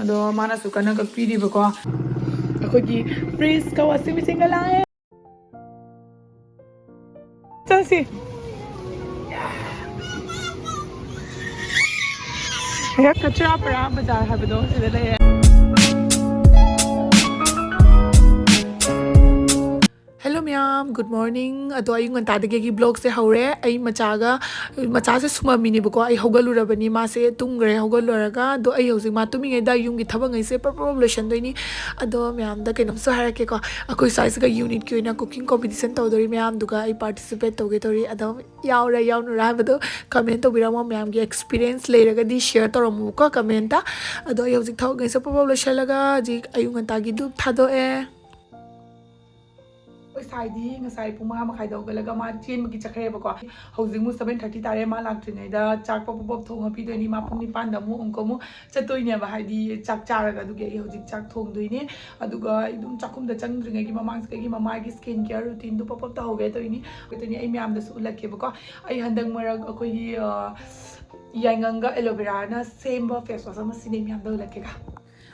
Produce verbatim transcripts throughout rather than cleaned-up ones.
ꯑꯗꯣ ꯃꯥꯅꯁꯨ ꯀꯟꯅ ꯀꯛꯄꯤꯔꯤꯕꯀꯣ꯫ ꯑꯩꯈꯣꯏꯒꯤ ꯐ꯭ꯔꯤꯖꯀ ꯋꯥꯁꯤꯡ ꯃꯦꯆꯤꯟꯒ ꯂꯥꯛꯑꯦ꯫ ꯆꯠꯁꯤ꯫ ꯍꯦꯛ ꯀꯆꯔꯥꯄꯔꯥ ꯕꯖꯥꯔ ꯍꯥꯏꯕꯗꯣ ꯁꯤꯗ ꯂꯩꯔꯦ꯫ Hello ꯃꯌꯥꯝ, good morning꯫ ꯑꯗꯣ ꯑꯌꯨꯛ ꯉꯟꯇꯥꯗꯒꯤ ꯑꯩꯒꯤ vlogꯁꯦ ꯍꯧꯔꯦ꯫ ꯑꯩ ꯃꯆꯥꯒ, ꯃꯆꯥꯁꯦ ꯁꯨꯃꯝꯃꯤꯅꯦꯕꯀꯣ꯫ ꯑꯩ ꯍꯧꯒꯠꯂꯨꯔꯕꯅꯤ, ꯃꯥꯁꯦ ꯇꯨꯝꯈ꯭ꯔꯦ ꯍꯧꯒꯠꯂꯨꯔꯒ꯫ ꯑꯗꯣ ꯑꯩ ꯍꯧꯖꯤꯛ ꯃꯥ ꯇꯨꯝꯃꯤꯉꯩꯗ ꯌꯨꯝꯒꯤ ꯊꯕꯛꯉꯩꯁꯦ ꯄ꯭ꯔꯞ ꯄ꯭ꯔꯞ ꯂꯣꯏꯁꯟꯗꯣꯏꯅꯤ꯫ ꯑꯗꯣ ꯃꯌꯥꯝꯗ ꯀꯩꯅꯣꯝꯁꯨ ꯍꯥꯏꯔꯛꯀꯦꯀꯣ, ꯑꯩꯈꯣꯏ ꯁ꯭ꯋꯥꯏꯁꯤꯒ unitꯀꯤ ꯑꯣꯏꯅ cooking competition ꯇꯧꯗꯣꯔꯤ ꯃꯌꯥꯝꯗꯨꯒ ꯑꯩ participate ꯇꯧꯒꯦ ꯇꯧꯔꯤ꯫ ꯑꯗꯣ ꯌꯥꯎꯔ ꯌꯥꯎꯅꯨꯔ ꯍꯥꯏꯕꯗꯣ comment ꯇꯧꯕꯤꯔꯝꯃꯣ꯫ ꯃꯌꯥꯝꯒꯤ experience ꯂꯩꯔꯒꯗꯤ share ꯇꯧꯔꯝꯃꯨꯀꯣ commentꯇ꯫ ꯑꯗꯣ ꯑꯩ ꯍꯧꯖꯤꯛ ꯊꯕꯛꯉꯩꯁꯦ ꯄ꯭ꯔꯞ ꯄ꯭ꯔꯞ ꯂꯣꯏꯁꯜꯂꯒ ꯍꯧꯖꯤꯛ ꯑꯌꯨꯛ ꯉꯟꯇꯥꯒꯤ ꯙꯨꯞ ꯊꯥꯗꯣꯛꯑꯦ꯫ ꯑꯩꯈꯣꯏ ꯁꯥꯏꯗꯤ ꯉꯁꯥꯏ ꯄꯨꯡ ꯃꯉꯥ ꯃꯈꯥꯏꯗ ꯍꯧꯒꯠꯂꯒ ꯃꯥ ꯆꯦꯟꯕꯒꯤ ꯆꯠꯈ꯭ꯔꯦꯕꯀꯣ꯫ ꯍꯧꯖꯤꯛ ꯑꯃꯨꯛ seven thirty ꯇꯥꯔꯦ꯫ ꯃꯥ ꯂꯥꯛꯇ꯭ꯔꯤꯉꯩꯗ ꯆꯥꯛ ꯄꯞ ꯄꯞ ꯄꯞ ꯊꯣꯡꯉ ꯄꯤꯗꯣꯏꯅꯤ꯫ ꯃꯥ ꯄꯨꯡ ꯅꯤꯄꯥꯟꯗ ꯑꯃꯨꯛ ꯑꯃꯨꯛꯀ ꯑꯃꯨꯛ ꯆꯠꯇꯣꯏꯅꯦꯕ, ꯍꯥꯏꯗꯤ ꯆꯥꯛ ꯆꯥꯔꯒ꯫ ꯑꯗꯨꯒꯤ ꯑꯩ ꯍꯧꯖꯤꯛ ꯆꯥꯛ ꯊꯣꯡꯗꯣꯏꯅꯦ꯫ ꯑꯗꯨꯒ ꯑꯩ ꯑꯗꯨꯝ ꯆꯥꯛꯈꯨꯝꯗ ꯆꯪꯗ꯭ꯔꯤꯉꯩꯒꯤ ꯃꯃꯥꯡꯁꯤꯗ ꯑꯩꯒꯤ ꯃꯃꯥꯏꯒꯤ skin care routineꯗꯣ ꯄꯞ ꯄꯞ ꯇꯧꯍꯧꯒꯦ ꯇꯧꯔꯤꯅꯤ꯫ ꯑꯗꯨꯅꯤ ꯑꯩ ꯃꯌꯥꯝꯗꯁꯨ ꯎꯠꯂꯛꯀꯦꯕꯀꯣ꯫ ꯑꯩ ꯍꯟꯗꯛ ꯃꯔꯛ ꯑꯩꯈꯣꯏꯒꯤ, ꯑ, ꯌꯥꯏꯉꯪꯒ aloe veraꯅ ꯁꯦꯝꯕ face wash ꯑꯃ ꯁꯤꯖꯤꯟꯅꯩ, ꯃꯌꯥꯝꯗ ꯎꯠꯂꯛꯀꯦꯒ꯫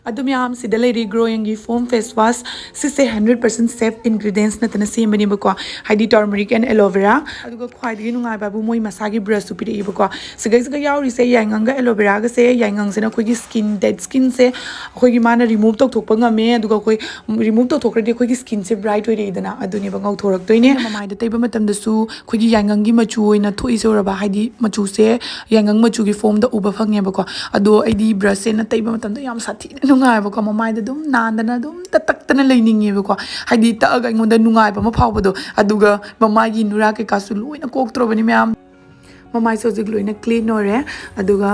ꯑꯗꯨ ꯃꯌꯥꯝ, ꯁꯤꯗ ꯂꯩꯔꯤ Groyangꯒꯤ foam face wash꯫ ꯁꯤꯁꯦ hundred percent safe ingredients ꯅꯠꯇꯅ ꯁꯦꯝꯕꯅꯦꯕꯀꯣ, ꯍꯥꯏꯗꯤ turmeric and aloe vera꯫ ꯑꯗꯨꯒ ꯈ꯭ꯋꯥꯏꯗꯒꯤ ꯅꯨꯡꯉꯥꯏꯕ ꯍꯥꯏꯕꯨ ꯃꯣꯏ ꯃꯁꯥꯒꯤ brushꯁꯨ ꯄꯤꯔꯛꯏꯕꯀꯣ꯫ ꯁꯤꯒꯩꯁꯤꯒ ꯌꯥꯎꯔꯤꯁꯦ ꯌꯥꯏꯉꯪꯒ aloe veraꯒꯁꯦ꯫ ꯌꯥꯏꯉꯪꯁꯤꯅ ꯑꯩꯈꯣꯏꯒꯤ skin, dead skinꯁꯦ ꯑꯩꯈꯣꯏꯒꯤ ꯃꯥꯅ remove ꯇꯧꯊꯣꯛꯄ ꯉꯝꯃꯦ꯫ ꯑꯗꯨꯒ ꯑꯩꯈꯣꯏ remove ꯇꯧꯊꯣꯛꯈ꯭ꯔꯗꯤ ꯑꯩꯈꯣꯏꯒꯤ skinꯁꯦ bright ꯑꯣꯏꯔꯛꯏꯗꯅ, ꯑꯗꯨꯅꯦꯕ ꯉꯧꯊꯣꯔꯛꯇꯣꯏꯅꯦ꯫ ꯑꯩꯅ ꯃꯃꯥꯏꯗ ꯇꯩꯕ ꯃꯇꯝꯗꯁꯨ ꯑꯩꯈꯣꯏꯒꯤ ꯌꯥꯏꯉꯪꯒꯤ ꯃꯆꯨ ꯑꯣꯏꯅ ꯊꯣꯛꯏꯁꯦ ꯎꯔꯕ, ꯍꯥꯏꯗꯤ ꯃꯆꯨꯁꯦ ꯌꯥꯏꯉꯪ ꯃꯆꯨꯒꯤ formꯗ ꯎꯕ ꯐꯪꯉꯦꯕꯀꯣ꯫ ꯑꯗꯣ ꯑꯩꯗꯤ brushꯁꯦ ꯇꯩꯕ ꯃꯇꯝꯗ ꯌꯥꯝ ꯁꯥꯊꯤꯅ ꯅꯨꯡꯉꯥꯏꯕꯀꯣ, ꯃꯃꯥꯏꯗ ꯑꯗꯨꯝ ꯅꯥꯟꯗꯅ ꯑꯗꯨꯝ ꯇꯛꯇꯛꯇꯅ ꯂꯩꯅꯤꯡꯉꯦꯕꯀꯣ, ꯍꯥꯏꯗꯤ ꯇꯛꯑꯒ ꯑꯩꯉꯣꯟꯗ ꯅꯨꯡꯉꯥꯏꯕ ꯑꯃ ꯐꯥꯎꯕꯗꯣ꯫ ꯑꯗꯨꯒ ꯃꯃꯥꯏꯒꯤ ꯅꯨꯔꯥ ꯀꯩꯀꯥꯁꯨ ꯂꯣꯏꯅ ꯀꯣꯛꯇ꯭ꯔꯕꯅꯤ ꯃꯌꯥꯝ꯫ ꯃꯃꯥꯏꯁꯦ ꯍꯧꯖꯤꯛ ꯂꯣꯏꯅ clean ꯑꯣꯏꯔꯦ꯫ ꯑꯗꯨꯒ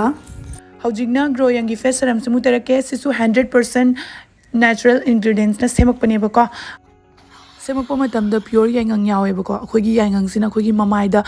ꯍꯧꯖꯤꯛꯅ Groyangꯒꯤ face serumꯁꯦ ꯑꯃꯨꯛ ꯇꯩꯔꯛꯀꯦ꯫ ꯁꯤꯁꯨ hundred percent natural ingredientsꯅ ꯁꯦꯝꯃꯛꯄꯅꯦꯕꯀꯣ꯫ ꯁꯦꯝꯃꯛꯄ ꯃꯇꯝꯗ pure ꯌꯥꯏꯉꯪ ꯌꯥꯎꯋꯦꯕꯀꯣ꯫ ꯑꯩꯈꯣꯏꯒꯤ ꯌꯥꯏꯉꯪꯁꯤꯅ ꯑꯩꯈꯣꯏꯒꯤ ꯃꯃꯥꯏꯗ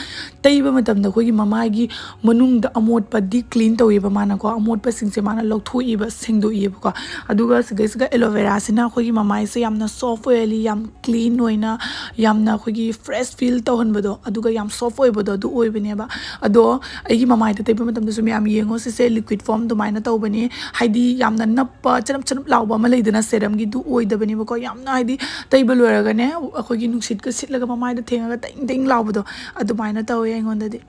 ꯇꯩꯕ ꯃꯇꯝꯗ ꯑꯩꯈꯣꯏꯒꯤ ꯃꯃꯥꯏꯒꯤ ꯃꯅꯨꯡꯗ ꯑꯃꯣꯠꯄ deep clean ꯇꯧꯋꯦꯕ ꯃꯥꯅꯀꯣ꯫ ꯑꯃꯣꯠꯄꯁꯤꯡꯁꯦ ꯃꯥꯅ ꯂꯧꯊꯣꯛꯏꯕ, ꯁꯦꯡꯗꯣꯛꯏꯕꯀꯣ꯫ ꯑꯗꯨꯒ ꯁꯤꯗꯩꯁꯤꯗ aloe veraꯁꯤꯅ ꯑꯩꯈꯣꯏꯒꯤ ꯃꯃꯥꯏꯁꯦ ꯌꯥꯝꯅ soft oily, ꯌꯥꯝ clean ꯑꯣꯏꯅ, ꯌꯥꯝꯅ ꯑꯩꯈꯣꯏꯒꯤ fresh feel ꯇꯧꯍꯟꯕꯗꯣ, ꯑꯗꯨꯒ ꯌꯥꯝ soft ꯑꯣꯏꯕꯗꯣ ꯑꯗꯨ ꯑꯣꯏꯕꯅꯦꯕ꯫ ꯑꯗꯣ ꯑꯩꯒꯤ ꯃꯃꯥꯏꯗ ꯇꯩꯕ ꯃꯇꯝꯗꯁꯨ ꯃꯌꯥꯝ ꯌꯦꯡꯉꯣ, ꯁꯤꯁꯦ liquid form ꯑꯗꯨꯃꯥꯏꯅ ꯇꯧꯕꯅꯤ꯫ ꯍꯥꯏꯗꯤ ꯌꯥꯝꯅ ꯅꯞꯄ, ꯆꯅꯞ ꯆꯅꯞ ꯂꯥꯎꯕ ꯑꯃ ꯂꯩꯗꯅ, serumꯒꯤꯗꯨ ꯑꯣꯏꯗꯕꯅꯦꯕꯀꯣ꯫ ꯌꯥꯝꯅ ꯍꯥꯏꯗꯤ ꯇꯩꯕ ꯂꯣꯏꯔꯒꯅꯦ, ꯑꯩꯈꯣꯏꯒꯤ ꯅꯨꯡꯁꯤꯠꯀ ꯁꯤꯠꯂꯒ ꯃꯃꯥꯏꯗ ꯊꯦꯡꯉꯒ ꯇꯦꯡ ꯇꯦꯡ ꯂꯥꯎꯕꯗꯣ ꯑꯗꯨꯃꯥꯏꯅ ꯇꯧꯋꯦ ꯑꯩꯉꯣꯟꯗꯗꯤ꯫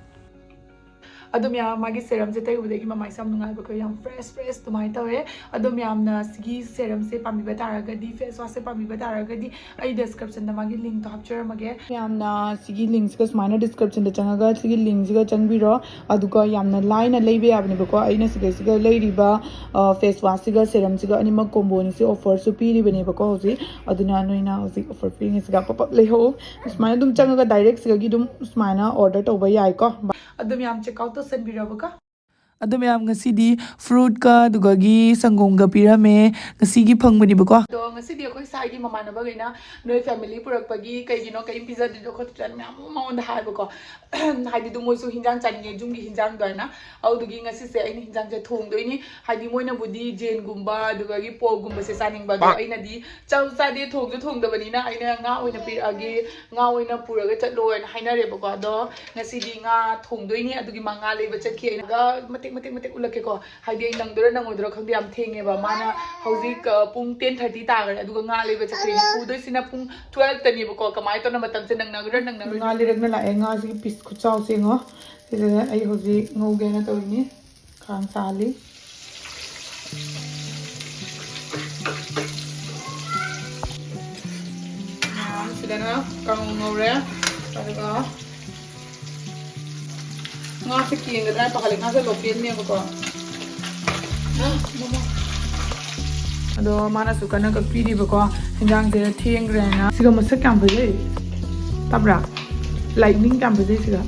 ꯑꯗꯣ ꯃꯌꯥꯝ, ꯃꯥꯒꯤ serumꯁꯦ ꯇꯩꯔꯨꯕꯗꯒꯤ ꯃꯃꯥꯏꯁꯦ ꯌꯥꯝ ꯅꯨꯡꯉꯥꯏꯕ, ꯑꯩꯈꯣꯏ ꯌꯥꯝ fresh fresh ꯑꯗꯨꯃꯥꯏꯅ ꯇꯧꯋꯦ꯫ ꯑꯗꯣ ꯃꯌꯥꯝꯅ ꯁꯤꯒꯤ serumꯁꯦ ꯄꯥꯝꯕꯤꯕ ꯇꯥꯔꯒꯗꯤ, face washꯁꯦ ꯄꯥꯝꯕꯤꯕ ꯇꯥꯔꯒꯗꯤ, ꯑꯩ descriptionꯗ ꯃꯥꯒꯤ linkꯇꯣ ꯍꯥꯞꯆꯔꯝꯃꯒꯦ꯫ ꯃꯌꯥꯝꯅ ꯁꯤꯒꯤ linkꯁꯤꯒ ꯁꯨꯃꯥꯏꯅ descriptionꯗ ꯆꯪꯉꯒ ꯁꯤꯒꯤ linkꯁꯤꯒ ꯆꯪꯕꯤꯔꯣ꯫ ꯑꯗꯨꯒ ꯌꯥꯝꯅ ꯂꯥꯏꯅ ꯂꯩꯕ ꯌꯥꯕꯅꯦꯕꯀꯣ꯫ ꯑꯩꯅ ꯁꯤꯗꯩꯁꯤꯒ ꯂꯩꯔꯤꯕ, ꯑ, face washꯁꯤꯒ serumꯁꯤꯒ ꯑꯅꯤꯃꯛ comboꯅꯤꯁꯤ offerꯁꯨ ꯄꯤꯔꯤꯕꯅꯦꯕꯀꯣ ꯍꯧꯖꯤꯛ꯫ ꯑꯗꯨꯅ ꯅꯣꯏꯅ ꯍꯧꯖꯤꯛ offer ꯄꯤꯔꯤꯉꯩꯁꯤꯗ ꯄꯞ ꯄꯞ ꯂꯩꯍꯧ꯫ ꯁꯨꯃꯥꯏꯅ ꯑꯗꯨꯝ ꯆꯪꯉꯒ direct ꯁꯤꯗꯒꯤ ꯑꯗꯨꯝ ꯁꯨꯃꯥꯏꯅ order ꯇꯧꯕ ꯌꯥꯏꯀꯣ꯫ ꯑꯗꯨ ꯃꯌꯥꯝ check out ꯇꯧꯁꯟꯕꯤꯔꯕꯀꯣ꯫ ꯑꯗꯣ ꯃꯌꯥꯝ, ꯉꯁꯤꯗꯤ fruitꯀ ꯑꯗꯨꯒꯒꯤ ꯁꯪꯒꯣꯝꯒ ꯄꯤꯔꯝꯃꯦ꯫ ꯉꯁꯤꯒꯤ ꯐꯪꯕꯅꯦꯕꯀꯣ꯫ ꯑꯗꯣ ꯉꯁꯤꯗꯤ ꯑꯩꯈꯣꯏ ꯁꯥꯏꯒꯤ ꯃꯃꯥꯟꯅꯕꯈꯩꯅ ꯅꯣꯏ family ꯄꯨꯔꯛꯄꯒꯤ ꯀꯩꯒꯤꯅꯣ ꯀꯩꯝ ꯄꯤꯖꯗ꯭ꯔꯤꯗꯣ ꯈꯣꯠꯇ꯭ꯔꯤꯗꯣ ꯃꯌꯥꯝ ꯑꯃ ꯃꯉꯣꯟꯗ ꯍꯥꯏꯕꯀꯣ꯫ ꯍꯥꯏꯗꯤ ꯑꯗꯨꯝ ꯃꯣꯏꯁꯨ ꯍꯤꯟꯖꯥꯡ ꯆꯥꯅꯤꯡꯉꯦ, ꯌꯨꯝꯒꯤ ꯍꯤꯟꯖꯥꯡꯗꯣ ꯍꯥꯏꯅ꯫ ꯑꯗꯨꯗꯨꯒꯤ ꯉꯁꯤꯁꯦ ꯑꯩꯅ ꯍꯤꯟꯖꯥꯡꯁꯦ ꯊꯣꯡꯗꯣꯏꯅꯤ꯫ ꯍꯥꯏꯗꯤ ꯃꯣꯏꯅꯕꯨꯗꯤ ꯖꯦꯟꯒꯨꯝꯕ ꯑꯗꯨꯗꯒꯤ porkꯀꯨꯝꯕꯁꯦ ꯆꯥꯅꯤꯡꯕ, ꯑꯗꯣ ꯑꯩꯅꯗꯤ ꯆꯥꯁꯨ ꯆꯥꯗꯦ, ꯊꯣꯡꯁꯨ ꯊꯣꯡꯗꯕꯅꯤꯅ ꯑꯩꯅ ꯉꯥ ꯑꯣꯏꯅ ꯄꯤꯔꯛꯑꯒꯦ, ꯉꯥ ꯑꯣꯏꯅ ꯄꯨꯔꯒ ꯆꯠꯂꯣ ꯍꯥꯏꯅ ꯍꯥꯏꯅꯔꯦꯕꯀꯣ꯫ ꯑꯗꯣ ꯉꯁꯤꯗꯤ ꯉꯥ ꯊꯣꯡꯗꯣꯏꯅꯤ, ꯑꯗꯨꯒꯤ ꯃꯥ ꯉꯥ ꯂꯩꯕ ꯆꯠꯈꯤ꯫ ꯑꯩꯅꯒ ꯃꯇꯦꯛ ꯃꯇꯦꯛ ꯃꯇꯦꯛ ꯎꯠꯂꯛꯀꯦꯀꯣ꯫ ꯍꯥꯏꯗꯤ ꯑꯩ ꯅꯪꯗꯣꯏꯔꯥ ꯅꯪꯉꯣꯏꯗꯣꯏꯔꯥ ꯈꯪꯗꯦ, ꯌꯥꯝ ꯊꯦꯡꯉꯦꯕ꯫ ꯃꯥꯅ ꯍꯧꯖꯤꯛ, ꯑ, ꯄꯨꯡ ten thirty ꯇꯥꯈ꯭ꯔꯦ, ꯑꯗꯨꯒ ꯉꯥ ꯂꯩꯕ ꯆꯠꯈ꯭ꯔꯦ꯫ ꯄꯨꯗꯣꯏꯁꯤꯅ ꯄꯨꯡ twelveꯇꯅꯦꯕꯀꯣ꯫ ꯀꯃꯥꯏꯅ ꯇꯧꯅ ꯃꯇꯝꯁꯦ ꯅꯪꯅꯒꯗ꯭ꯔꯥ ꯅꯪꯅꯔꯣꯏ? ꯉꯥ ꯂꯩꯔꯛꯅ ꯂꯥꯛꯑꯦ꯫ ꯉꯥꯁꯤꯒꯤ piece ꯈꯨꯆꯥꯎꯁꯦ ꯌꯦꯡꯉꯣ꯫ ꯁꯤꯁꯦ ꯑꯩ ꯍꯧꯖꯤꯛ ꯉꯧꯒꯦꯅ ꯇꯧꯔꯤꯅꯤ꯫ ꯈꯥꯡ ꯁꯥꯍꯜꯂꯤ꯫ ꯁꯤꯗꯅ ꯀꯥꯡꯉꯧ ꯉꯧꯔꯦ꯫ ꯑꯗꯨꯒ ꯉꯥꯁꯦ ꯀꯦꯟꯒꯗ꯭ꯔꯥ ꯍꯥꯏꯅ ꯄꯥꯈꯠꯂꯦ꯫ ꯉꯥꯁꯦ localꯅꯦꯕꯀꯣ꯫ ꯑꯗꯣ ꯃꯥꯅꯁꯨ ꯀꯟꯅ ꯀꯛꯄꯤꯔꯤꯕꯀꯣ꯫ ꯍꯤꯟꯖꯥꯡꯁꯦ ꯊꯦꯡꯈ꯭ꯔꯦꯅ꯫ ꯁꯤꯒ ꯃꯁꯛ ꯌꯥꯝ ꯐꯖꯩ꯫ ꯇꯥꯕ꯭ꯔꯥ? Lightning ꯌꯥꯝ ꯐꯖꯩ ꯁꯤꯒ꯫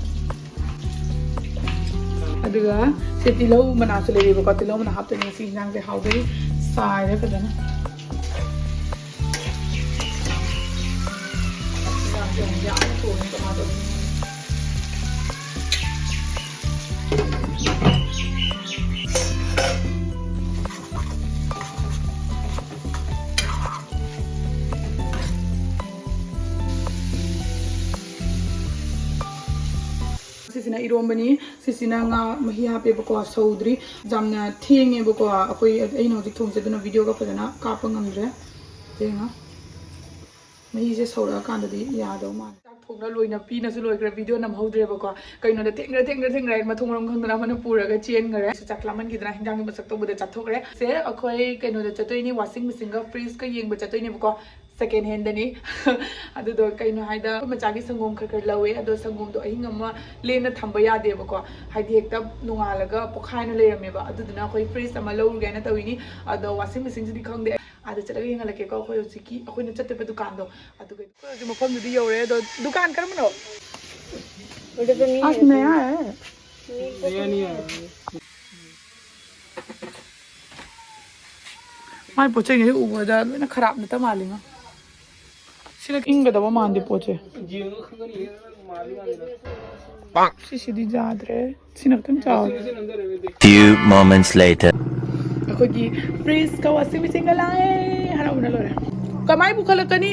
ꯑꯗꯨꯒ ꯁꯤ ꯇꯤꯜꯍꯧ ꯃꯅꯥꯁꯨ ꯂꯩꯔꯤꯕꯀꯣ꯫ ꯇꯤꯜꯍꯧ ꯃꯅꯥ ꯍꯥꯞꯇꯣꯏꯅꯦ ꯉꯁꯤ ꯍꯤꯟꯖꯥꯡꯁꯦ ꯍꯥꯎꯗꯣꯏꯅꯤ꯫ ꯆꯥꯏꯔꯦ ꯐꯖꯅ꯫ ꯌꯥꯝꯅ ꯊꯣꯡꯉꯦ ꯀꯃꯥꯏꯅ ꯇꯧꯅꯤ? ꯁꯤꯁꯤꯅ ꯏꯔꯣꯝꯕꯅꯤ, ꯁꯤꯁꯤꯅ ꯉꯥ ꯃꯍꯤ ꯍꯥꯞꯄꯦꯕꯀꯣ, ꯁꯧꯗ꯭ꯔꯤ꯫ ꯌꯥꯝꯅ ꯊꯦꯡꯉꯦꯕꯀꯣ ꯑꯩꯈꯣꯏ, ꯑꯩꯅ ꯍꯧꯖꯤꯛ ꯊꯣꯡꯁꯦ, ꯑꯗꯨꯅ ꯚꯤꯗꯤꯑꯣꯒ ꯐꯖꯅ ꯀꯥꯞꯄ ꯉꯝꯗ꯭ꯔꯦ꯫ ꯊꯦꯡꯉ ꯃꯍꯤꯁꯦ ꯁꯧꯔꯛꯑꯀꯥꯟꯗꯗꯤ ꯌꯥꯗꯧ ꯃꯥꯜꯂꯦ꯫ ꯆꯥꯛ ꯊꯣꯡꯅ ꯂꯣꯏꯅ ꯄꯤꯅꯁꯨ ꯂꯣꯏꯈ꯭ꯔꯦ, ꯚꯤꯗꯤꯑꯣ ꯅꯝꯍꯧꯗ꯭ꯔꯦꯕꯀꯣ꯫ ꯀꯩꯅꯣꯗ ꯊꯦꯡꯈ꯭ꯔꯦ, ꯊꯦꯡꯈ꯭ꯔꯦ, ꯊꯦꯡꯈ꯭ꯔꯦ ꯍꯥꯏꯅ ꯃꯊꯣꯡ ꯃꯔꯝ ꯈꯪꯗꯅ ꯑꯃꯅ ꯄꯨꯔꯒ ꯆꯦꯟꯈ꯭ꯔꯦ꯫ ꯆꯥꯛ ꯂꯥꯝꯃꯟꯈꯤꯗꯅ ꯍꯤꯟꯖꯥꯡꯒꯤ ꯃꯁꯛ ꯇꯧꯕꯗ ꯆꯥꯊꯣꯛꯈ꯭ꯔꯦ꯫ ꯁꯦ ꯑꯩꯈꯣꯏ ꯀꯩꯅꯣꯗ ꯆꯠꯇꯣꯏꯅꯤ, ꯋꯥꯁꯤꯡ ꯃꯦꯆꯤꯟꯒ ꯐ꯭ꯔꯤꯖꯀ ꯌꯦꯡꯕ ꯆꯠꯇꯣꯏꯅꯦꯕꯀꯣ꯫ ꯁꯦꯀꯦꯟ ꯍꯦꯟꯗꯅꯤ꯫ ꯑꯗꯨꯗꯣ ꯀꯩꯅꯣ ꯍꯥꯏꯗ ꯑꯩꯈꯣꯏ ꯃꯆꯥꯒꯤ ꯁꯪꯒꯣꯝ ꯈꯔ ꯈꯔ ꯂꯧꯋꯦ, ꯑꯗꯣ ꯁꯪꯒꯣꯝꯗꯣ ꯑꯍꯤꯡ ꯑꯃ ꯂꯦꯟꯅ ꯊꯝꯕ ꯌꯥꯗꯦꯕꯀꯣ꯫ ꯍꯥꯏꯗꯤ ꯍꯦꯛꯇ ꯅꯣꯡꯉꯥꯜꯂꯒ ꯄꯣꯛꯈꯥꯏꯅ ꯂꯩꯔꯝꯃꯦꯕ꯫ ꯑꯗꯨꯗꯨꯅ ꯑꯩꯈꯣꯏ ꯐ꯭ꯔꯤꯖ ꯑꯃ ꯂꯧꯔꯨꯒꯦꯅ ꯇꯧꯋꯤꯅꯤ꯫ ꯑꯗꯣ ꯋꯥꯁꯤꯡ ꯃꯦꯆꯤꯟꯁꯤꯗꯤ ꯈꯪꯗꯦ꯫ ꯑꯥꯗ ꯆꯠꯂꯒ ꯌꯦꯡꯍꯜꯂꯛꯀꯦꯀꯣ꯫ ꯑꯩꯈꯣꯏ ꯍꯧꯖꯤꯛꯀꯤ ꯑꯩꯈꯣꯏꯅ ꯆꯠꯇꯣꯏꯕ ꯗꯨꯀꯥꯟꯗꯣ ꯑꯗꯨꯒ ꯑꯩꯈꯣꯏ ꯍꯧꯖꯤꯛ ꯃꯐꯝꯗꯨꯗꯤ ꯌꯧꯔꯦ꯫ ꯑꯗꯣ ꯗꯨꯀꯥꯟ ꯀꯔꯝꯕꯅꯣ? ꯑꯁ, ꯅꯌꯥ ꯍꯦ꯫ ꯃꯥꯏ ꯄꯣꯠ ꯆꯩꯉꯩ ꯎꯕꯗ ꯂꯣꯏꯅ ꯈꯔꯥꯞ ꯅꯠꯇ ꯃꯥꯜꯂꯤꯉꯣ꯫ ꯁꯤꯅ ꯏꯪꯒꯗꯕ ꯃꯥꯟꯗꯦ ꯄꯣꯠꯁꯦ꯫ ꯁꯤꯁꯤꯗꯤ ꯌꯥꯗ꯭ꯔꯦ꯫ ꯁꯤꯅ ꯈꯤꯇꯪ ꯆꯥꯎꯔꯦ꯫ Few moments later. ꯑꯩꯈꯣꯏꯒꯤ ꯐ꯭ꯔꯤꯖꯀ ꯋꯥꯁꯤꯡ ꯃꯦꯆꯤꯟꯒ ꯂꯥꯛꯑꯦ꯫ ꯍꯔꯥꯎꯕꯅ ꯂꯣꯏꯔꯦ꯫ ꯀꯃꯥꯏ ꯄꯨꯈꯠꯂꯛꯀꯅꯤ?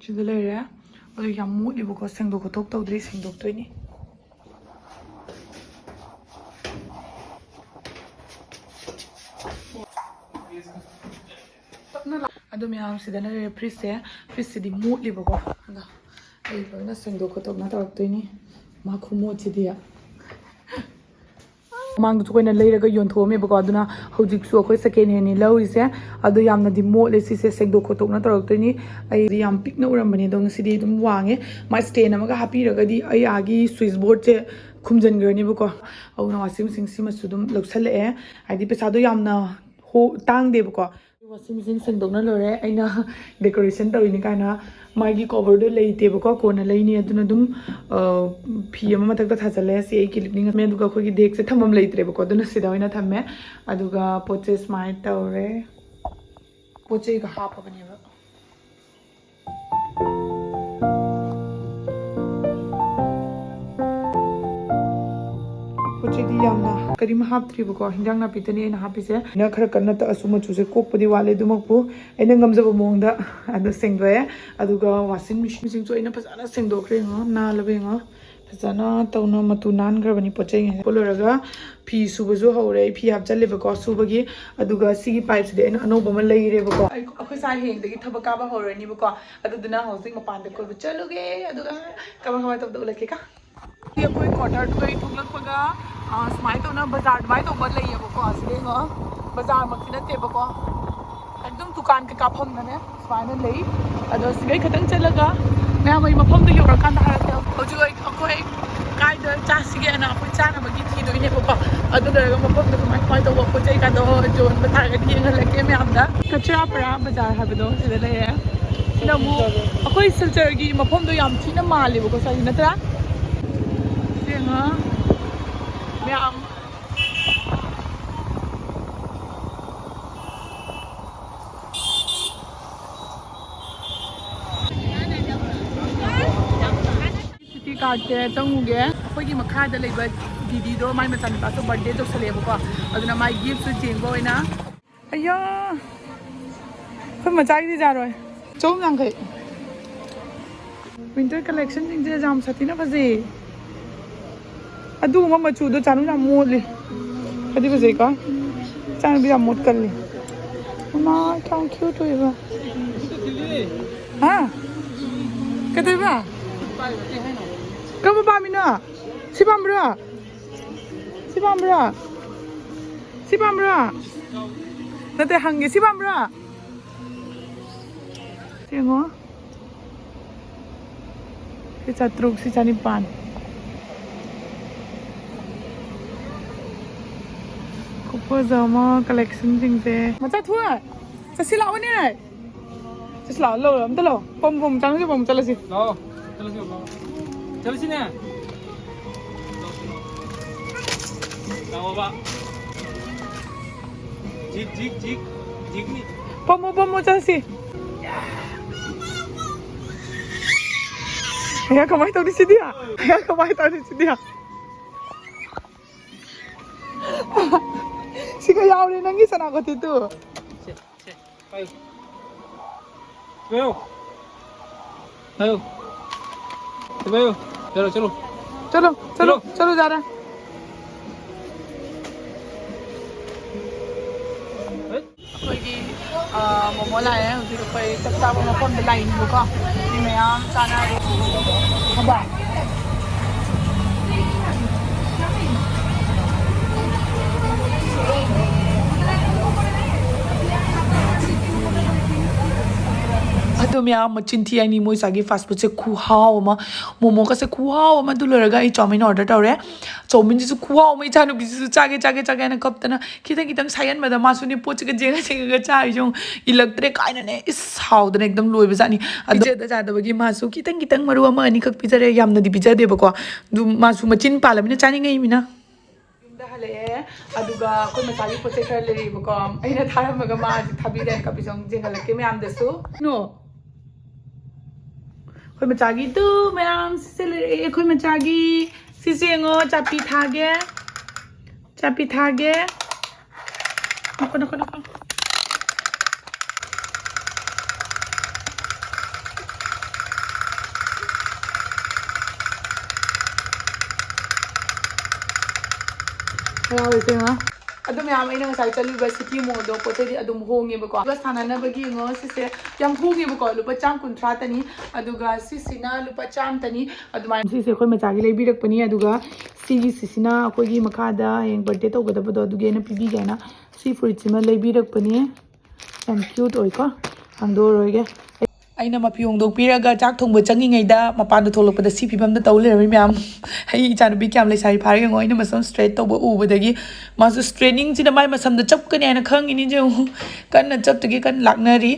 ꯁꯤꯗ ꯂꯩꯔꯦ꯫ ꯑꯗꯨ ꯌꯥꯝ ꯃꯣꯠꯂꯤꯕꯀꯣ, ꯁꯦꯡꯗꯣꯛ ꯈꯣꯠꯇꯣꯛ ꯇꯧꯗ꯭ꯔꯤ, ꯁꯦꯡꯗꯣꯛꯇꯣꯏꯅꯤ꯫ ꯑꯗꯨ ꯃꯌꯥꯝꯁꯤꯗꯅ ꯂꯩꯔꯦ ꯐ꯭ꯔꯤꯖꯁꯦ꯫ ꯐ꯭ꯔꯤꯖꯁꯤꯗꯤ ꯃꯣꯠꯂꯤꯕꯀꯣ, ꯑꯗꯣ ꯑꯩ ꯂꯣꯏꯅ ꯁꯦꯡꯗꯣꯛ ꯈꯣꯠꯇꯣꯛꯅ ꯇꯧꯔꯛꯇꯣꯏꯅꯤ꯫ ꯃꯥ ꯈꯨꯃꯣꯠꯁꯤꯗꯤ꯫ ꯃꯃꯥꯡꯗꯁꯨ ꯑꯩꯈꯣꯏꯅ ꯂꯩꯔꯒ ꯌꯣꯟꯊꯣꯛꯑꯝꯃꯦꯕꯀꯣ, ꯑꯗꯨꯅ ꯍꯧꯖꯤꯛꯁꯨ ꯑꯩꯈꯣꯏ ꯁꯦꯀꯦꯟ ꯍꯦꯟꯅꯤ ꯂꯧꯔꯤꯁꯦ꯫ ꯑꯗꯣ ꯌꯥꯝꯅꯗꯤ ꯃꯣꯠꯂꯦ, ꯁꯤꯁꯦ ꯁꯦꯡꯗꯣꯛ ꯈꯣꯠꯇꯣꯛꯅ ꯇꯧꯔꯛꯇꯣꯏꯅꯤ꯫ ꯑꯩꯗꯤ ꯌꯥꯝ ꯄꯤꯛꯅ ꯎꯔꯝꯕꯅꯦ, ꯑꯗꯣ ꯉꯁꯤꯗꯤ ꯑꯗꯨꯝ ꯋꯥꯡꯉꯦ꯫ ꯃꯥ ꯁ꯭ꯇꯦꯟ ꯑꯃꯒ ꯍꯥꯞꯄꯤꯔꯒꯗꯤ ꯑꯩ ꯑꯥꯒꯤ ꯁ꯭ꯋꯤꯆ ꯕꯣꯔꯗꯁꯦ ꯈꯨꯝꯖꯤꯟꯈ꯭ꯔꯅꯤꯕꯀꯣ꯫ ꯑꯗꯨꯅ ꯋꯥꯁꯤꯡ ꯃꯦꯆꯤꯟ ꯁꯤꯃꯁꯨ ꯑꯗꯨꯝ ꯂꯧꯁꯜꯂꯛꯑꯦ, ꯍꯥꯏꯗꯤ ꯄꯩꯁꯥꯗꯣ ꯌꯥꯝꯅ ꯍꯣ-, ꯇꯥꯡꯗꯦꯕꯀꯣ꯫ ꯋꯥꯁꯤꯡ ꯃꯦꯆꯤꯟ ꯁꯦꯡꯗꯣꯛꯅ ꯂꯣꯏꯔꯦ꯫ ꯑꯩꯅ ꯗꯦꯀꯣꯔꯦꯁꯟ ꯇꯧꯔꯤꯅꯤ ꯀꯥꯏꯅ ꯃꯥꯒꯤ ꯀꯣꯚꯔꯗꯣ ꯂꯩꯇꯦꯕꯀꯣ, ꯀꯣꯟꯅ ꯂꯩꯅꯤ꯫ ꯑꯗꯨꯅ ꯑꯗꯨꯝ, ꯑ, ꯐꯤ ꯑꯃ ꯃꯊꯛꯇ ꯊꯥꯖꯜꯂꯦ꯫ ꯁꯤ ꯑꯩ ꯀꯤꯂꯤꯞꯅꯤꯡ ꯑꯃ, ꯑꯗꯨꯒ ꯑꯩꯈꯣꯏꯒꯤ ꯗꯦꯛꯁꯦ ꯊꯝꯐꯝ ꯂꯩꯇ꯭ꯔꯦꯕꯀꯣ, ꯑꯗꯨꯅ ꯁꯤꯗ ꯑꯣꯏꯅ ꯊꯝꯃꯦ꯫ ꯑꯗꯨꯒ ꯄꯣꯠ ꯆꯩ ꯁꯨꯃꯥꯏꯅ ꯇꯧꯔꯦ꯫ ꯄꯣꯠ ꯆꯩꯒ ꯍꯥꯞꯄꯕꯅꯦꯕ꯫ ꯄꯣꯠ ꯆꯩꯗꯤ ꯌꯥꯝꯅ ꯀꯔꯤꯝ ꯍꯥꯞꯇ꯭ꯔꯤꯕꯀꯣ, ꯍꯤꯟꯖꯥꯡ ꯅꯥꯄꯤꯗꯅꯤ ꯑꯩꯅ ꯍꯥꯞꯄꯤꯁꯦ꯫ ꯑꯩꯅ ꯈꯔ ꯀꯟꯅ ꯇꯛꯑꯁꯨ ꯃꯆꯨꯁꯦ ꯀꯣꯛꯄꯗꯤ ꯋꯥꯠꯂꯦ, ꯑꯗꯨꯃꯛꯄꯨ ꯑꯩꯅ ꯉꯝꯖꯕ ꯃꯑꯣꯡꯗ ꯑꯗꯨ ꯁꯦꯡꯗꯣꯛꯑꯦ꯫ ꯑꯗꯨꯒ ꯋꯥꯁꯤꯡ ꯃꯦꯆꯤꯟꯁꯤꯡꯁꯨ ꯑꯩꯅ ꯐꯖꯅ ꯁꯦꯡꯗꯣꯛꯈ꯭ꯔꯦ꯫ ꯌꯦꯡꯉꯣ, ꯅꯥꯜꯂꯕ ꯌꯦꯡꯉꯣ꯫ ꯐꯖꯅ ꯇꯧꯅ ꯃꯇꯨ ꯅꯥꯟꯈ꯭ꯔꯕꯅꯤ ꯄꯣꯠ ꯆꯩꯉꯩꯁꯦ꯫ ꯂꯣꯏꯔꯒ ꯐꯤ ꯁꯨꯕꯁꯨ ꯍꯧꯔꯦ꯫ ꯑꯩ ꯐꯤ ꯍꯥꯞꯆꯜꯂꯦꯕꯀꯣ ꯁꯨꯕꯒꯤ꯫ ꯑꯗꯨꯒ ꯁꯤꯒꯤ ꯄꯥꯏꯞꯁꯤꯗꯤ ꯑꯩꯅ ꯑꯅꯧꯕ ꯑꯃ ꯂꯩꯔꯦꯕꯀꯣ꯫ ꯑꯩ, ꯑꯩꯈꯣꯏ ꯁꯥꯏ ꯍꯌꯦꯡꯗꯒꯤ ꯊꯕꯛ ꯀꯥꯕ ꯍꯧꯔꯅꯤꯕꯀꯣ꯫ ꯑꯗꯨꯗꯨꯅ ꯍꯧꯖꯤꯛ ꯃꯄꯥꯟꯗ ꯀꯣꯏꯕ ꯆꯠꯂꯨꯒꯦ꯫ ꯑꯗꯨꯒ ꯀꯃꯥꯏ ꯀꯃꯥꯏ ꯇꯧꯕꯗ ꯎꯠꯂꯛꯀꯦꯀꯣ꯫ ꯑꯩꯈꯣꯏ ꯀ꯭ꯋꯥꯇꯔꯗꯨꯗꯒꯤ ꯊꯣꯛꯂꯛꯄꯒ, ꯑ, ꯁꯨꯃꯥꯏꯅ ꯇꯧꯅ ꯕꯖꯥꯔ ꯑꯗꯨꯃꯥꯏꯅ ꯇꯧꯕ ꯂꯩꯌꯦꯕꯀꯣ꯫ ꯑꯁꯤꯗ ꯌꯦꯡꯉꯣ, ꯕꯖꯥꯔꯃꯛꯇꯤ ꯅꯠꯇꯦꯕꯀꯣ, ꯑꯗꯨꯝ ꯗꯨꯀꯥꯟ ꯀꯩꯀꯥ ꯐꯝꯕꯅꯦ꯫ ꯁꯨꯃꯥꯏꯅ ꯂꯩ꯫ ꯑꯗꯣ ꯁꯤꯗꯩ ꯈꯤꯇꯪ ꯆꯠꯂꯒ ꯃꯌꯥꯝ ꯑꯩ ꯃꯐꯝꯗꯣ ꯌꯧꯔꯀꯥꯟꯗ ꯍꯥꯏꯔꯛꯀꯦ꯫ ꯍꯧꯖꯤꯛ ꯑꯩ, ꯑꯩꯈꯣꯏ ꯀꯥꯏꯗ ꯆꯥꯁꯤꯒꯦꯅ ꯑꯩꯈꯣꯏ ꯆꯥꯅꯕꯒꯤ ꯊꯤꯗꯣꯏꯅꯦꯕꯀꯣ꯫ ꯑꯗꯨ ꯂꯣꯏꯔꯒ ꯃꯐꯝꯗꯣ ꯀꯃꯥꯏ ꯀꯃꯥꯏ ꯇꯧꯕ, ꯄꯣꯠ ꯆꯩ ꯀꯥꯗꯣ ꯌꯣꯟꯕ ꯇꯥꯔꯒꯗꯤ ꯌꯦꯡꯍꯜꯂꯛꯀꯦ ꯃꯌꯥꯝꯗ꯫ ꯀꯆꯔꯥꯄꯔꯥ ꯕꯖꯥꯔ ꯍꯥꯏꯕꯗꯣ ꯁꯤꯗ ꯂꯩꯔꯦ꯫ ꯁꯤꯗ ꯑꯃꯨꯛ ꯑꯩꯈꯣꯏ ꯁꯤꯜꯆꯔꯒꯤ ꯃꯐꯝꯗꯣ ꯌꯥꯝ ꯊꯤꯅ ꯃꯥꯜꯂꯦꯕꯀꯣ ꯁ꯭ꯋꯥꯏꯁꯦ, ꯅꯠꯇ꯭ꯔꯥ? ꯌꯦꯡꯉꯣ ꯃꯌꯥꯝ꯫ ꯁꯤꯇꯤ ꯀꯥꯔꯠꯁꯦ ꯆꯪꯉꯨꯒꯦ꯫ ꯑꯩꯈꯣꯏꯒꯤ ꯃꯈꯥꯗ ꯂꯩꯕ ꯗꯤꯗꯤꯗꯣ ꯃꯥꯏ ꯃꯆꯥꯅꯨꯄꯥꯁꯨ ꯕꯥꯔꯗꯦ ꯇꯧꯁꯜꯂꯛꯑꯦꯕꯀꯣ꯫ ꯑꯗꯨꯅ ꯃꯥꯏ ꯒꯤꯐꯁꯨ ꯆꯦꯟꯕ ꯑꯣꯏꯅ꯫ ꯑꯌꯥ! ꯑꯩꯈꯣꯏ ꯃꯆꯥꯒꯤꯗꯤ ꯌꯥꯔꯣꯏ꯫ ꯆꯍꯨꯝ ꯌꯥꯡꯈꯩ꯫ ꯋꯤꯟꯇꯔ ꯀꯂꯦꯛꯁꯟꯁꯤꯡꯁꯦ ꯌꯥꯝ ꯁꯥꯊꯤꯅ ꯐꯖꯩ꯫ ꯑꯗꯨꯒꯨꯝꯕ ꯃꯆꯨꯗꯣ ꯆꯥꯅꯨ ꯌꯥꯝ ꯃꯣꯠꯂꯤ꯫ ꯐꯗꯤ ꯐꯖꯩꯀꯣ? ꯆꯥꯅꯨꯗꯤ ꯌꯥꯝ ꯃꯣꯠꯀꯜꯂꯤ꯫ ꯃꯥ ꯀꯌꯥꯝ ꯀ꯭ꯌꯨꯠ ꯑꯣꯏꯕ꯫ ꯍꯥ? ꯀꯩꯗꯧꯕ? ꯀꯔꯝꯕ ꯄꯥꯝꯃꯤꯅꯣ? ꯁꯤ ꯄꯥꯝꯕ꯭ꯔꯣ? ꯁꯤ ꯄꯥꯝꯕ꯭ꯔꯣ? ꯁꯤ ꯄꯥꯝꯕ꯭ꯔꯣ? ꯅꯠꯇꯦ, ꯍꯪꯒꯦ꯫ ꯁꯤ ꯄꯥꯝꯕ꯭ꯔꯣ? ꯌꯦꯡꯉꯣ꯫ ꯁꯤ ꯆꯥꯇ꯭ꯔꯨꯛ, ꯁꯤ ꯆꯥꯅꯤꯄꯥꯟ꯫ ꯈꯨꯐꯖ ꯑꯃ ꯀꯂꯦꯛꯁꯟꯁꯤꯡꯁꯦ꯫ ꯃꯆꯥ ꯊꯣꯏ! ꯁꯤ ꯂꯥꯛꯑꯣꯅꯦ꯫ ꯁꯤ ꯂꯥꯛꯑꯣ, ꯂꯧꯔꯣ, ꯑꯝꯇ ꯂꯧ꯫ ꯄꯝ, ꯄꯝ, ꯆꯪꯁꯤ, ꯄꯝ, ꯆꯠꯂꯁꯤ꯫ ꯂꯥꯛꯑꯣ꯫ ꯆꯠꯂꯁꯤ, ꯂꯥꯛꯑꯣ꯫ ꯆꯠꯂꯁꯤꯅꯦ꯫ ꯂꯥꯛꯑꯣꯕ꯫ ꯖꯤꯛ, ꯖꯤꯛ, ꯖꯤꯛ꯫ ꯖꯤꯛꯅꯤ꯫ ꯄꯝꯃꯣ, ꯄꯝꯃꯣ, ꯆꯠꯂꯁꯤ꯫ ꯑꯌꯥ, ꯀꯃꯥꯏꯅ ꯇꯧꯅꯤ ꯁꯤꯗꯤ? ꯑꯌꯥ, ꯀꯃꯥꯏꯅ ꯇꯧꯅꯤ ꯁꯤꯗꯤ? ꯁꯤꯒ ꯌꯥꯎꯔꯦ ꯅꯪꯒꯤ ꯁꯅꯥ ꯀꯣꯇꯤꯗꯨ꯫ ꯁꯦ, ꯁꯦ, ꯄꯥꯏꯌꯨ꯫ ꯄꯥꯏꯌꯨ꯫ ꯄꯥꯏꯌꯨ꯫ ꯁꯦ, ꯄꯥꯏꯌꯨ꯫ ꯆꯠꯂꯣ, ꯆꯠꯂꯣ꯫ ꯆꯠꯂꯣ, ꯆꯠꯂꯣ, ꯆꯠꯂꯣ꯫ ꯆꯠꯂꯣ, ꯌꯥꯔꯦ꯫ ꯍꯦꯠ꯫ ꯑꯩꯈꯣꯏꯒꯤ, ꯑ, ꯃꯣꯃꯣ ꯂꯥꯛꯑꯦ꯫ ꯍꯧꯖꯤꯛ ꯑꯩꯈꯣꯏ ꯆꯥꯛ ꯆꯥꯕ ꯃꯐꯝꯗ ꯂꯥꯛꯏꯅꯦꯕꯀꯣ꯫ ꯃꯤ ꯃꯌꯥꯝ ꯆꯥꯅꯔꯤ꯫ ꯍꯥꯏꯕ? ꯑꯗꯣ ꯃꯌꯥꯝ ꯃꯆꯤꯟ ꯊꯤ ꯍꯥꯏꯅꯤ, ꯃꯣꯏ ꯆꯥꯒꯤ ꯐꯥꯁ ꯐꯨꯗꯁꯦ ꯈꯨꯍꯥꯎ ꯑꯃ, ꯃꯣꯃꯣꯒꯁꯦ ꯈꯨꯍꯥꯎ ꯑꯃ꯫ ꯑꯗꯨ ꯂꯣꯏꯔꯒ ꯑꯩ ꯆꯧꯃꯤꯟ ꯑꯣꯔꯗꯔ ꯇꯧꯔꯦ꯫ ꯆꯧꯃꯤꯟꯁꯤꯁꯨ ꯈꯨꯍꯥꯎ ꯑꯃ, ꯏꯆꯥꯅꯨꯄꯤꯁꯤꯁꯨ ꯆꯥꯒꯦ, ꯆꯥꯒꯦ, ꯆꯥꯒꯦ ꯍꯥꯏꯅ ꯀꯞꯇꯅ ꯈꯤꯇꯪ ꯈꯤꯇꯪ ꯁꯥꯏꯍꯟꯕꯗ ꯃꯥꯁꯨꯅꯦ ꯄꯣꯠꯁꯤꯒ ꯌꯦꯡꯉ ꯌꯦꯡꯉꯒ ꯆꯥꯔꯤꯁꯦ ꯌꯦꯡꯉꯨ꯫ ꯏꯜꯂꯛꯇ꯭ꯔꯦ ꯀꯥꯏꯅꯅꯦ, ꯏꯁ, ꯁꯥꯎꯗꯅ ꯑꯦꯛꯗꯝ ꯂꯣꯏꯕꯖꯥꯠꯅꯤ꯫ ꯑꯗꯣ ꯄꯤꯖꯗ ꯆꯥꯗꯕꯒꯤ ꯃꯥꯁꯨ ꯈꯤꯇꯪ ꯈꯤꯇꯪ ꯃꯔꯨ ꯑꯃ ꯑꯅꯤꯈꯛ ꯄꯤꯖꯔꯦ, ꯌꯥꯝꯅꯗꯤ ꯄꯤꯖꯗꯦꯕꯀꯣ꯫ ꯑꯗꯨ ꯃꯥꯁꯨ ꯃꯆꯤꯟ ꯄꯥꯜꯂꯃꯤꯅ ꯆꯥꯅꯤꯡꯉꯛꯏꯃꯤꯅ꯫ ꯌꯨꯝꯗ ꯍꯜꯂꯛꯑꯦ, ꯑꯗꯨꯒ ꯑꯩꯈꯣꯏ ꯃꯆꯥꯒꯤ ꯄꯣꯠ ꯆꯩ ꯈꯔ ꯂꯩꯔꯤꯕꯀꯣ, ꯑꯩꯅ ꯊꯥꯔꯝꯃꯒ ꯃꯥ ꯍꯧꯖꯤꯛ ꯊꯥꯕꯤꯔꯦꯅ ꯀꯞꯄꯤꯁꯦ ꯑꯃꯨꯛ ꯌꯦꯡꯍꯜꯂꯛꯀꯦ ꯃꯌꯥꯝꯗꯁꯨ꯫ ꯅꯣ꯫ ꯑꯩꯈꯣꯏ ꯃꯆꯥꯒꯤꯗꯨ ꯃꯌꯥꯝ ꯁꯤꯁꯦ ꯂꯩꯔꯛꯑꯦ꯫ ꯑꯩꯈꯣꯏ ꯃꯆꯥꯒꯤ ꯁꯤꯁꯦ ꯌꯦꯡꯉꯣ, ꯆꯥꯄꯤ ꯊꯥꯒꯦ, ꯆꯥꯄꯤ ꯊꯥꯒꯦ꯫ ꯅꯈꯣ, ꯅꯈꯣ, ꯅꯈꯣ꯫ ꯍꯔꯥꯎꯔꯦ ꯏꯕꯦꯝꯃ꯫ ꯑꯗꯨ ꯃꯌꯥꯝ ꯑꯩꯅ ꯉꯁꯥꯏ ꯆꯠꯂꯨꯕ ꯁꯤꯇꯤ ꯃꯣꯜꯗꯣ ꯄꯣꯠ ꯆꯩꯗꯤ ꯑꯗꯨꯝ ꯍꯣꯡꯉꯦꯕꯀꯣ꯫ ꯑꯗꯨꯒ ꯁꯥꯟꯅꯅꯕꯒꯤ ꯌꯦꯡꯉꯣ ꯁꯤꯁꯦ ꯌꯥꯝ ꯍꯣꯡꯉꯦꯕꯀꯣ, ꯂꯨꯄꯥ ꯆꯥꯝ ꯀꯨꯟꯊ꯭ꯔꯥꯇꯅꯤ꯫ ꯑꯗꯨꯒ ꯁꯤꯁꯤꯅ ꯂꯨꯄꯥ ꯆꯥꯝꯃꯇꯅꯤ꯫ ꯑꯗꯨꯃꯥꯏꯅ ꯁꯤꯁꯦ ꯑꯩꯈꯣꯏ ꯃꯆꯥꯒꯤ ꯂꯩꯕꯤꯔꯛꯄꯅꯤ꯫ ꯑꯗꯨꯒ ꯁꯤꯒꯤ ꯁꯤꯁꯤꯅ ꯑꯩꯈꯣꯏꯒꯤ ꯃꯈꯥꯗ ꯍꯌꯦꯡ ꯕꯥꯔꯗꯦ ꯇꯧꯒꯗꯕꯗꯣ ꯑꯗꯨꯒꯤ ꯑꯩꯅ ꯄꯤꯕꯤꯒꯦꯅ ꯁꯤ ꯐꯨꯔꯤꯠꯁꯤꯃ ꯂꯩꯕꯤꯔꯛꯄꯅꯤ꯫ ꯌꯥꯝ ꯀ꯭ꯌꯨꯠ ꯑꯣꯏꯀꯣ, ꯍꯥꯡꯗꯣꯛꯑꯔꯣꯏꯒꯦ꯫ ꯑꯩꯅ ꯃꯐꯤ ꯍꯣꯡꯗꯣꯛꯄꯤꯔꯒ ꯆꯥꯛ ꯊꯣꯡꯕ ꯆꯪꯉꯤꯉꯩꯗ ꯃꯄꯥꯟꯗ ꯊꯣꯛꯂꯛꯄꯗ ꯁꯤ ꯐꯤꯕꯝꯗ ꯇꯧ ꯂꯩꯔꯝꯃꯤ ꯃꯌꯥꯝ꯫ ꯑꯩ ꯏꯆꯥꯅꯨꯄꯤ ꯀꯌꯥꯝ ꯂꯩꯁꯥꯕꯤ ꯐꯥꯔꯦ ꯌꯦꯡꯉꯣ, ꯑꯩꯅ ꯃꯁꯝ ꯁ꯭ꯇ꯭ꯔꯦꯠ ꯇꯧꯕ ꯎꯕꯗꯒꯤ꯫ ꯃꯥꯁꯨ ꯁ꯭ꯇ꯭ꯔꯦꯠꯅꯤꯡꯁꯤꯗ ꯃꯥꯏ ꯃꯁꯝꯗ ꯆꯞꯀꯅꯤ ꯍꯥꯏꯅ ꯈꯪꯉꯤꯅꯤ ꯌꯦꯡꯉꯣ꯫ ꯀꯟꯅ ꯆꯞꯇꯒꯤ ꯀꯟꯅ ꯂꯥꯛꯅꯔꯤ꯫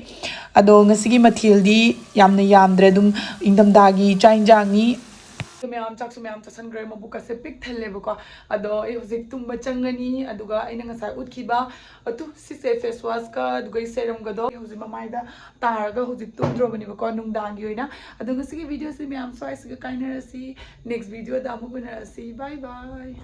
ꯑꯗꯣ ꯉꯁꯤꯒꯤ ꯃꯊꯦꯜꯗꯤ ꯌꯥꯝꯅ ꯌꯥꯝꯗ꯭ꯔꯦ, ꯑꯗꯨꯝ ꯏꯪꯊꯝꯊꯥꯒꯤ ꯆꯥꯛ ꯏꯟꯖꯥꯡꯅꯤ꯫ ꯃꯌꯥꯝ ꯆꯥꯛꯁꯨ ꯃꯌꯥꯝ ꯆꯥꯁꯟꯈ꯭ꯔꯦ, ꯃꯕꯨꯛꯀꯁꯦ ꯄꯤꯛ ꯊꯜꯂꯦꯕꯀꯣ꯫ ꯑꯗꯣ ꯑꯩ ꯍꯧꯖꯤꯛ ꯇꯨꯝꯕ ꯆꯪꯉꯅꯤ꯫ ꯑꯗꯨꯒ ꯑꯩꯅ ꯉꯁꯥꯏ ꯎꯠꯈꯤꯕ ꯑꯗꯨ ꯁꯤꯁꯦ ꯐꯦꯁ ꯋꯥꯁꯀ ꯑꯗꯨꯒ ꯑꯩ ꯁꯦꯔꯝꯒꯗꯣ ꯑꯩ ꯍꯧꯖꯤꯛ ꯃꯃꯥꯏꯗ ꯇꯥꯔꯒ ꯍꯧꯖꯤꯛ ꯇꯨꯝꯗ꯭ꯔꯣꯕꯅꯦꯕꯀꯣ, ꯅꯨꯡꯗꯥꯡꯒꯤ ꯑꯣꯏꯅ꯫ ꯑꯗꯣ ꯉꯁꯤꯒꯤ ꯚꯤꯗꯤꯑꯣꯁꯤ ꯃꯌꯥꯝ ꯁ꯭ꯋꯥꯏꯁꯤꯒ ꯀꯥꯏꯅꯔꯁꯤ꯫ ꯅꯦꯛꯁ ꯚꯤꯗꯤꯑꯣꯗ ꯑꯃꯨꯛ ꯎꯅꯔꯁꯤ꯫ ꯕꯥꯏ ꯕꯥꯏ꯫